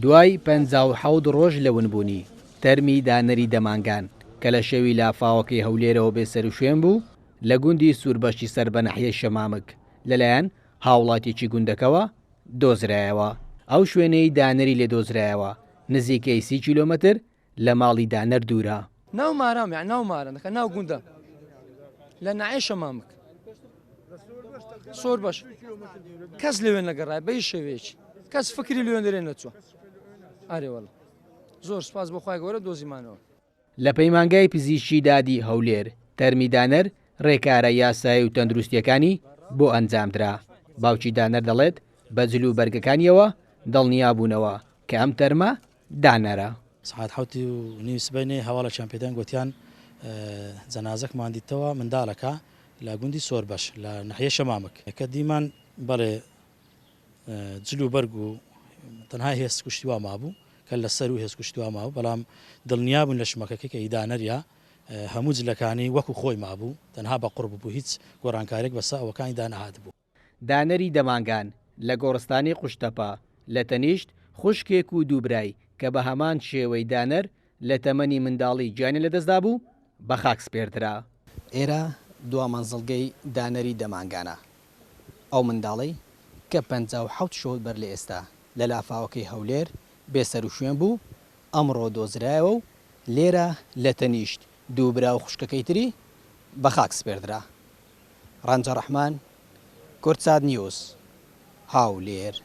دوای 57 ڕۆژ لە ونبوونی، تەرمی دانەری دەمانگان کە لە شەوی لافاوەکەی هەولێرەوە بێسەروشوێن بوو، لە گوندی سووربەشی سەر بە ناحیەی شەمامک لەلایەن هاوڵاتیەکی گوندەکەوە دۆزرایەوە. ئەو شوێنەی دانەری لێ دۆزرایەوە نزیکەی 30 کیلۆمەتر لە ماڵی دانەر دوورە. ناو مارام یان ناو مارە نەکە ناو گوندە لە ناحیەی شەمامک سۆر بەش کەس لەوێ نەگەڕای بە هیچ شێوەیەکی کەس فکری لەوێ دەرێ نەچووە ئارێ وەڵا زۆر سپاس بۆ خوای گەورە دۆزیمانەوە. لە پەیمانگای پزیشکی دادی هەولێر تەرمی دانەر رێکارە یاسایی و تەندروستییەکانی بۆ ئەنجامدرا، باوکی دانەر دەڵێت، بە جل و بەرگەکانیەوە دڵنیابوونەوە کە ئەم تەرمە دانەرە. سەعات 7:30 سبەینێ هەواڵێکیان پێداین گۆتیان جەنازەکمان دیتەوە منداڵەکە لە گوندی سۆربەش لە ناحیەی شەمامک کە دیمان بەڵێ جل و بەرگ و تەنها هێسک و شتی وا مابوو کە لە سەر و هێسک و شتی وا مابوو بەڵام دڵنیا بوون لە شمەکەکەی کە ئی دانەریا هەموو جلەکانی وەکو خۆی مابوو تەنها بە قوڕ ببوو هیچ گۆڕانکاریەک بەسە ئەوەکانی دا نەهاتبوو. دانەری دەمانگان لە گۆڕستانی قوشتەپە لە تەنیشت خوشکێک و دوو برای کە بە هەمان شێوەی دانەر لە تەمەنی منداڵی گیانی لەدەستدابوو بە خاک سپێردرا. ئێرە دوا مەنزڵگەی دانەری دەمانگانە، ئەو منداڵەی کە 57 شەو بەر لە ئێستا لە لافاوەکەی هەولێر بێسەروشوێن بوو، ئەمڕۆ دۆزرایەوە و لێرە لە تەنیشت دوو برا و خوشکەکەی تری بە خاک سپێردرا. ڕەنجە ڕەحمان، کوردسات نیوز، هەولێر.